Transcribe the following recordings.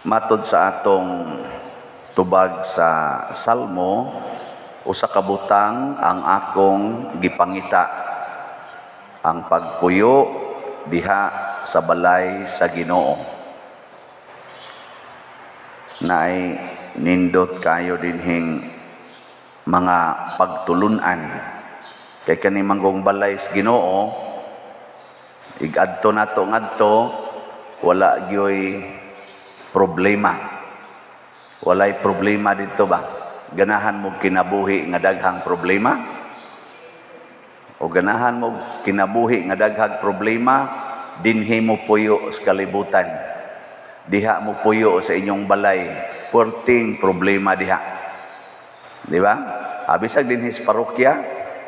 Matod sa atong tubag sa Salmo, usa ka butang ang akong gipangita, ang pagpuyo diha sa balay sa Ginoo. Naay nindot kayo dinhing mga pagtulunan. Kay kani manggong balay sa Ginoo, igadto nato ngadto, wala gyoy problema. Walay problema dito ba? Ganahan mo kinabuhi nga daghang problema? O ganahan mo kinabuhi nga daghang problema, dinhi mo puyo sa kalibutan. Diha mo puyo sa inyong balay, puwerteng problema diha. Di ba? Abisag dinhi sa parokya,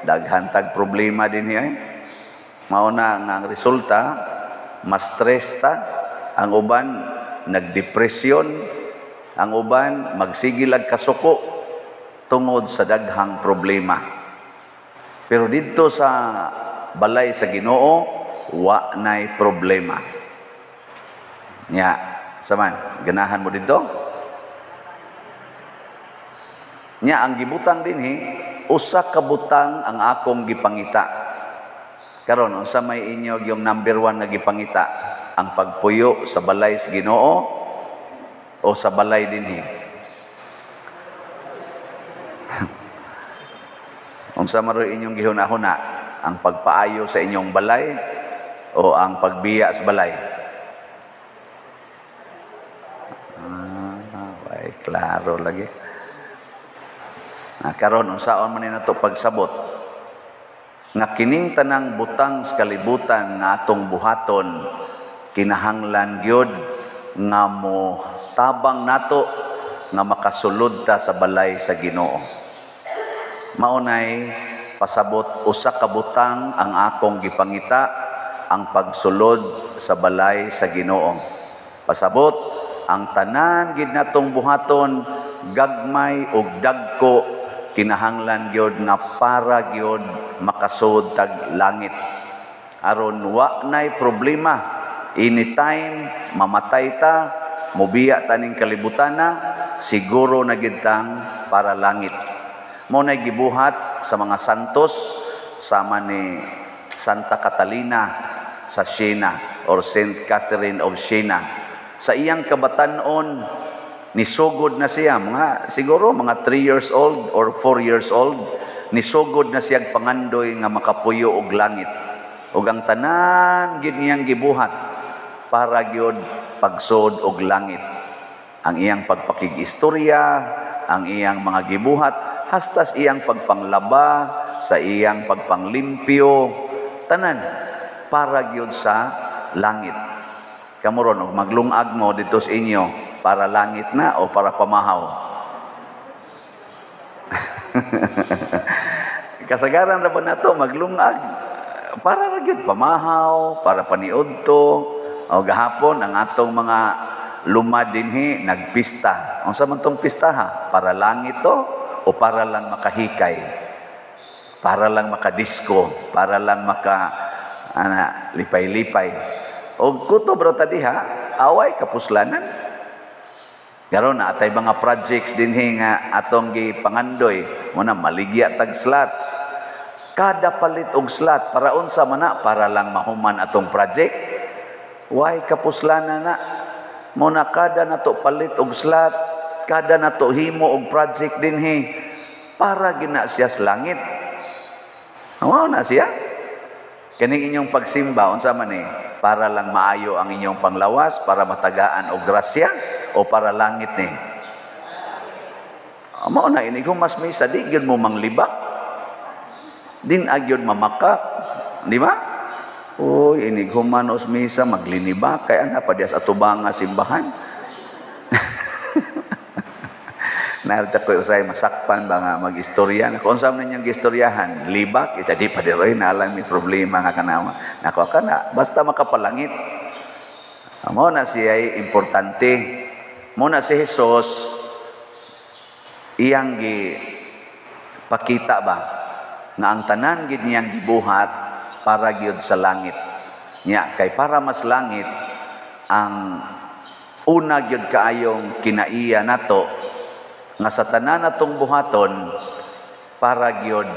daghan tag problema dinhi ay. Mao na nga ang resulta, mas stress ta, ang uban nagdepresyon, ang uban magsigilag kasuko tungod sa daghang problema. Pero didto sa balay sa Ginoo, wa nay problema. Nya, saman, ganahan mo didto? Nya ang gibutang dinhi, usa ka butang ang akong gipangita. Karon unsa may inyo yung number one nga gipangita? Ang pagpuyo sa balay sa Ginoo o sa balay dinhi? Unsa man inyong gihuna-huna? Ang pagpaayo sa inyong balay o ang pagbiya sa balay? Ay, klaro lagi. Karon unsaon man ni nato pagsabot nga kining tanang butang sa kalibutan nga atong buhaton kinahanglan gyud nga mo tabang nato nga makasulod ta sa balay sa Ginoo. Maunay pasabot, usa ka butang ang akong gipangita, ang pagsulod sa balay sa Ginoo. Pasabot, ang tanan gid natong buhaton, gagmay ug dagko, kinahanglan gyud nga para gyud makasud tag langit. Aron wa nay problema, anytime mamatay ta, mobiya ta ning kalibutana, siguro na gid tang para langit. Mao nay gibuhat sa mga santos sama ni Santa Catalina sa Siena or Saint Catherine of Siena. Sa iyang kabatan-on, nisugod na siya, mga siguro mga 3 years old or 4 years old, nisugod na siya pangandoy nga makapuyo og langit. Ug ang tanan gid niyang gibuhat para gyud pagsud og langit. Ang iyang pagpakig-istorya, ang iyang mga gibuhat, hasta sa iyang pagpanglaba, sa iyang pagpanglimpyo, tanan para gyud sa langit. Kamo ron, og maglungag mo dito sa inyo, para langit na o para pamahaw? Kasagaran ra ba nato maglungag para ra gyud pamahaw, para paniudto? O gahapon ang atong mga lumad dinhi nagpista. Unsa man tong pista ha? Para langit to o para lang makahikay? Para lang makadisko, para lang maka ana lipay-lipay. Og kutob ra ta diha, away kapuslanan. Karon na atay mga projects dinhi nga atong gipangandoy, muna maligya tag slots. Kada palit og slot para unsa man na, para lang mahuman atong project. Way kapuslanan na. Muna kada nato palit og slot, kada nato himo og project dinhi, para gina siya sa langit. Mao na siya. Kaning inyong pagsimba unsa man ni? Para lang maayo ang inyong panglawas, para matagaan og grasya, o para langit ni? Mao na ini kung mas misa di gyud mo manglibak. Din agyod mamakak, di ba? Uy, inig humanos misa maglinibak kay ana pa diya sa atubang nga simbahan. Narita ko usay masakpan ba nga mag-istorya. Kung unsa man niyang gistoryahan, libak, isa di pa diroy na lang may problema nga kanawa. Nako ka na, basta makapalangit. Mao na siya ay importante. Mao na si Jesus iyang gipakita ba nga ang tanan gid niyang gibuhat para gyud sa langit. Nya kay para mas langit ang Una gyud kaayong kinaiya nato nga sa tanan natong buhaton para gyud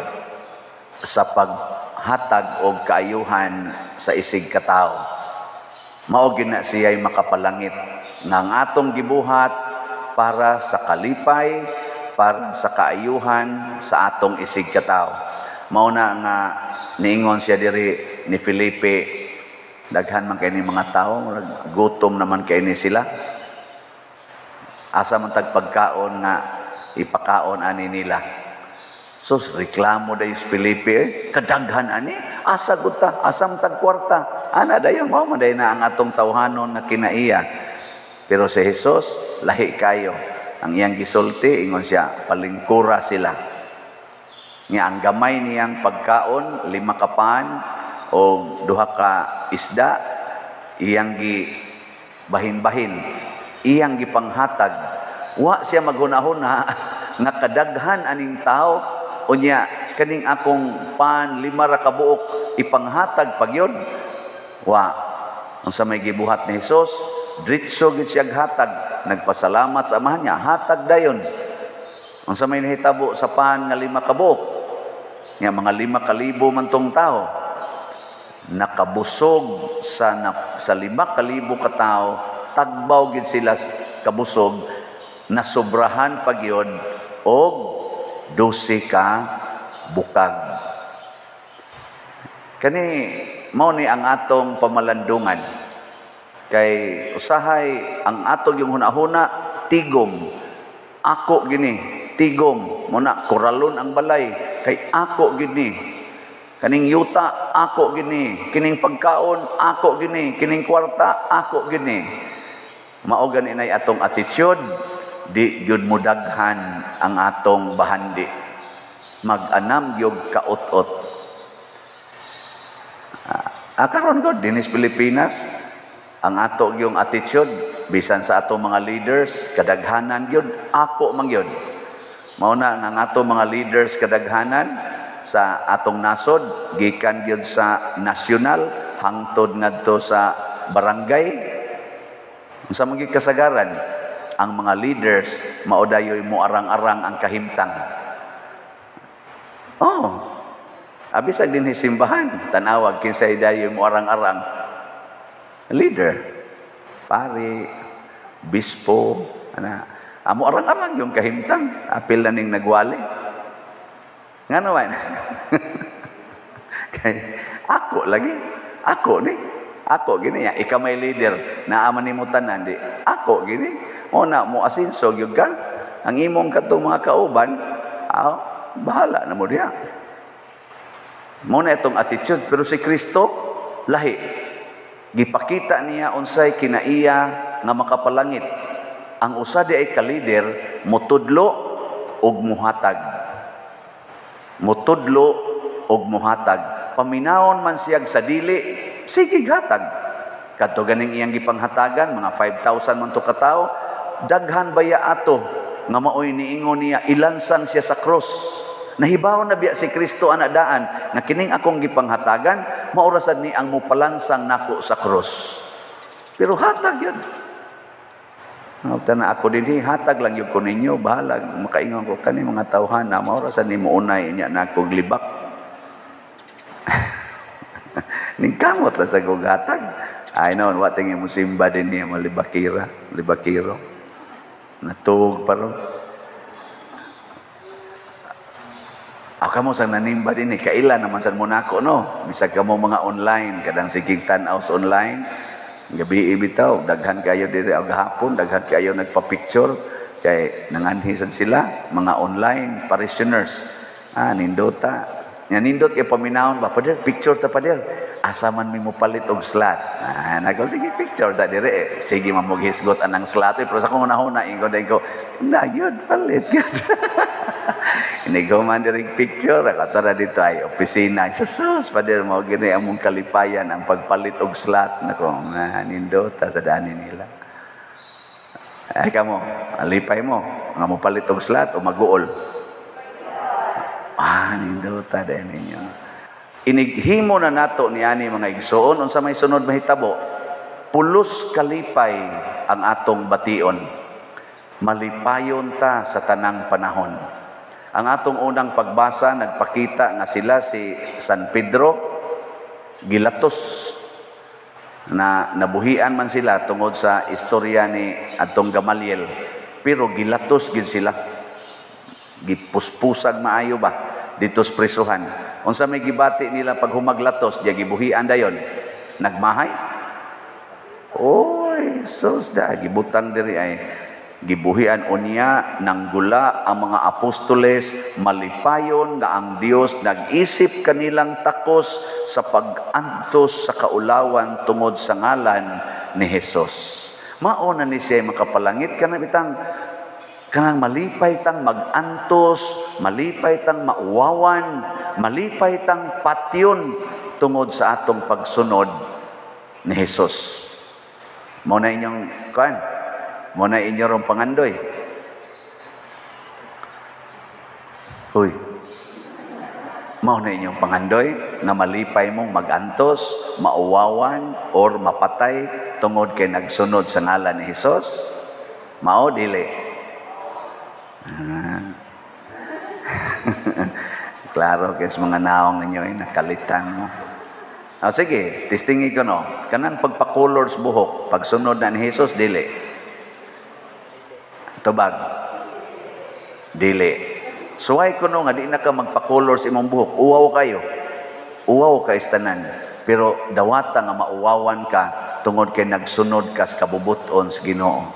sa paghatag og kaayuhan sa isig katawo. Mao gyud na siya'y makapalangit nga ang atong gibuhat para sa kalipay, para sa kaayuhan sa atong isig katawo. Mao na nga niingon siya diri ni Felipe, daghan man kay ni mga tawo, gutom naman kay ni sila. Asa man tag pagkaon nga ipakaon ani nila? Sus, reklamo dayon si Felipe, eh, kadaghan ani, asa gud ta, asa man tag kwarta? Ana dayon, mao man dayon na ang atong tawhanon nga kinaiya. Pero si Jesus, lahi kayo. Ang iyang gisulti, ingon siya, palingkura sila. Nga ang gamay niyang pagkaon, 5 ka pan o 2 ka isda, iyang gi bahin-bahin, iyang gipanghatag. Wa siya maghuna-huna nga kadaghan aning tao, unya kaning akong pan 5 ra ka buok ipanghatag pagyod. Wa. Unsa may gibuhat ni Hesus, diretso gid siya hatag, nagpasalamat sa amahan niya, hatag dayon. Unsa may nahitabo sa pan nga 5 ka buok? Nga mga 5,000 man tong tao, nakabusog sa 5,000 ka tawo, tagbaw gid sila kabusog, nasobrahan pa gyud og 12 ka bukag. Kani mao ni ang atong pamalandungan. Kay usahay ang atong yung hunahuna tigom. Ako gini tigom, muna koralon ang balay kay ako gini. Kaning yuta ako gini, kining pagkaon ako gini, kining kwarta ako gini. Mao gani nay atong attitude, di gyud mo daghan ang atong bahandi. Mag-anam gyud kaut-ot. Karon gud dinis Pilipinas ang ato gyung attitude bisan sa atong mga leaders kadaghanan gyud ako man gyud. Mao na ang ato mga leaders kadaghanan sa atong nasod gikan gyud sa nasyonal hangtod ngadto sa barangay. Unsa man gyud kasagaran ang mga leaders mao dayoy moarang-arang ang kahimtang. Oh. Abisag dinhi simbahan, tan-awag kinsay dayoy moarang-arang. Leader, pari, bispo, ana, amo arang-arang yung kahimtang, apil na ning nagwali. Nga naman. Kay ako lagi, ako ni, ako gini ya, ikaw may leader, naa man nimo tanan di, ako gini. O na mo asinso gyud ka, ang imong katong mga kauban, bahala na mo diha. Mo na itong attitude, pero si Kristo lahi. Gipakita niya unsay kinaiya nga makapalangit. Ang usa di ay ka-leader motudlo og muhatag. Motudlo og muhatag. Paminawon man siyag sa dili, sige hatag. Kadto ganing iyang gipanghatagan, mga 5,000 man to katawo, daghan baya ato nga maoy niingon niya, ilansang siya sa cross. Nahibaw na biya si Kristo ana daan nga kining akong gipanghatagan, maorasad ni ang mopalansang nako sa cross. Pero hatag yun. Tana ako dinhi, hatag lang yun ko ninyo, bahalag makaingon ko kani mga tawhana, maorasad ni mounay niya nako glibak. Ningkamot lang sa kog hatag. Ay noon, wa tingi mo simba din niya malibakira, malibakiro. Natuog pa ron. Ako kamo sang nanimba din eh, kaila naman san mo nako, no? Bisag kamo mga online, kadang sigig tan-aw sa online, gabi bitaw, daghan kayo diri og hapon, daghan kayo nagpa-picture, kay nanganhisan sila, mga online parishioners. Nindota. Nya nindot kay paminawon ba, pader, picture ta pader. Asa man mi mopalit og slot. Nako sige picture sa dire. Eh. Sige man moghisgot anang slot eh, pero sa akong hunahuna ingon dai ko, na gyud palit gyud. Inigo man diri picture, ako tara dito ay opisina. Sus, pader mo gini among kalipayan ang pagpalit og slot nako, nindota sa dani nila. Ay kamo, alipay mo nga mopalit og slot o maguol. Nindota dai ninyo. Inighimo na nato niani mga igsoon, unsa may sunod mahitabo? Pulos kalipay ang atong bation. Malipayon ta sa tanang panahon. Ang atong unang pagbasa nagpakita nga sila si San Pedro gilatos na nabuhian man sila tungod sa istorya ni atong Gamaliel, pero gilatos gid sila, gipuspusag maayo ba dito sa prisuhan. Unsa may gibati nila pag humaglatos diya gibuhian dayon? Nagmahay. Oy, sus da gibutang diri ay gibuhian unya nanggula ang mga apostoles, malipayon nga ang Dios nag-isip kanilang takos sa pag-antos sa kaulawan tungod sa ngalan ni Hesus. Mao na ni siya makapalangit kana bitang kanang malipay tang mag-antos, malipay tang mauwawan, malipay tang patyon tungod sa atong pagsunod ni Hesus. Mao na inyong kuan, mao na inyo rong pangandoy. Hoy. Mao na inyong pangandoy nga malipay mong mag-antos, mauwawan or mapatay tungod kay nagsunod sa ngalan ni Hesus? Mao dili. Ah. Klaro kay sa mga naong ninyo ay nakalitan mo. Ah, sige, testingi ko no. Kanang pagpakulor sa buhok, pagsunod na ni Hesus dili. Tubag. Dili. Suway ko no nga di na ka magpakulor sa imong buhok. Uwaw kayo. Uwaw ka istanan. Pero dawata nga mauwawan ka tungod kay nagsunod ka sa kabubuton sa Ginoo.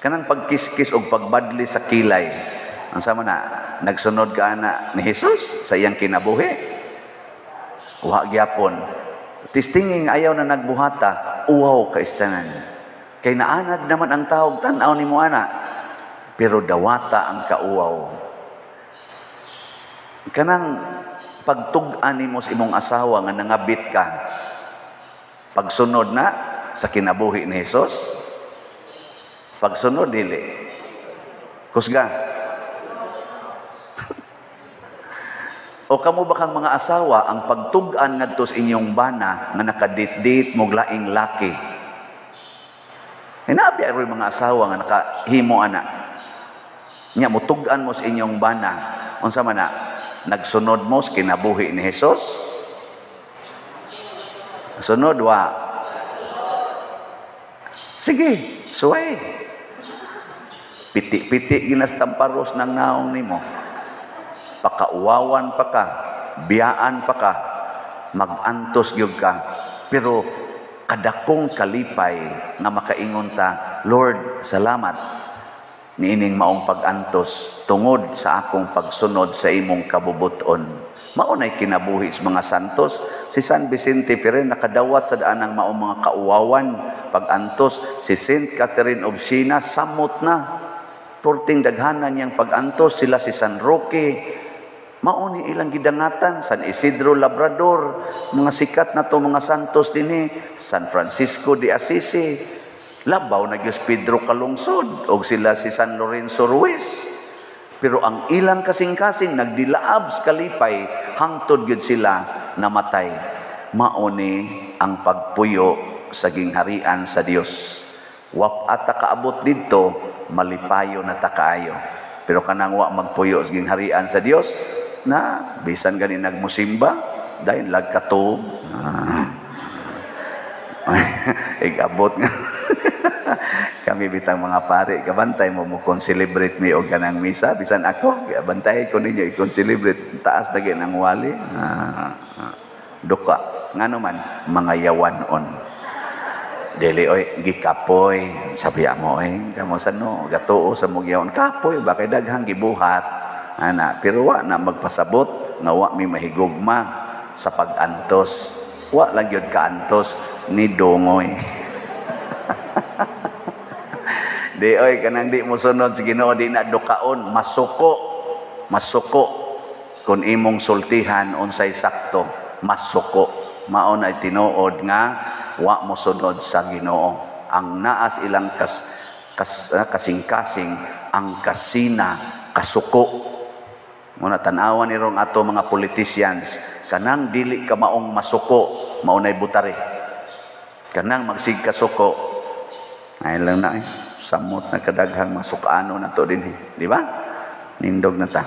Kanang pagkiskis og pagbadli sa kilay. Ang sama na, nagsunod ka ana ni Hesus sa iyang kinabuhi. Wa gyapon. Tistinging ayaw na nagbuhata, uwaw ka istanan. Kay naanad naman ang tawag, tan-aw nimo ana. Pero dawata ang kauwaw. Kanang pagtug-an nimo sa imong asawa nga nangabit ka, pagsunod na sa kinabuhi ni Hesus, pagsunod dili. Kusga. O kamo ba kang mga asawa ang pagtug-an ngadto sa inyong bana nga nakadit-dit mog laing laki? Hinabi aroy mga asawa nga nakahimo ana. Nya mutug-an mo sa inyong bana. Unsa man na? Nagsunod mo sa kinabuhi ni Hesus? Sunod wa. Sige, suway. Piti-piti ginastamparos ng naong nimo. Pakauwawan pa ka, biyaan pa ka, magantos gyud ka. Pero kadakong kalipay nga makaingon ta, Lord, salamat niining maong pag-antos tungod sa akong pagsunod sa imong kabubuton. Mao nay kinabuhi sa mga santos. Si San Vicente Ferrer nakadawat sa daan ng maong mga kauwawan pag-antos. Si Saint Catherine of Siena samot na turting daghanan niyang pag-antos. Sila si San Roque, mao ni ilang gidangatan. San Isidro Labrador, mga sikat na to mga santos dinhi. San Francisco de Assisi, labaw na gyud Pedro Calungsod og sila si San Lorenzo Ruiz. Pero ang ilang kasing-kasing nagdilaab sa kalipay hangtod gyud sila namatay. Mao ni ang pagpuyo sa gingharian sa Dios. Wap ata kaabot didto, malipayo na ta kaayo. Pero kanang wa magpuyo sa gingharian sa Dios, na bisan gani nagmusimba dahil lagkatuog. Igabot nga. Kami bitang mga pare, kabantay mo mo kon-celebrate mi og kanang misa, bisan ako, bantay ko ninyo i-celebrate, taas na gyud ang wali. Duka ngano man mga yawan-on. Dili oy gikapoy, sabi mo oy, kamo sa no, gatuo sa mong yawan kapoy ba kay daghang gibuhat ana, pero wa na magpasabot nga wa mi mahigugma sa pag-antos. Wa lang gyud kaantos ni dongoy. Di oy kanang di mo sunod sa Ginoo di na dukaon, masuko. Masuko kun imong sultihan unsay sakto, masuko. Mao na tinuod nga wa mo sunod sa Ginoo. Ang naas ilang kasing-kasing ang kasina kasuko. Muna tan-awan ni rong ato mga politicians, kanang dili ka maong masuko, mao nay butari. Kanang magsigkasuko. Ay lang na eh. Samot na kadaghang masukano na to din eh. Di ba? Nindog na ta.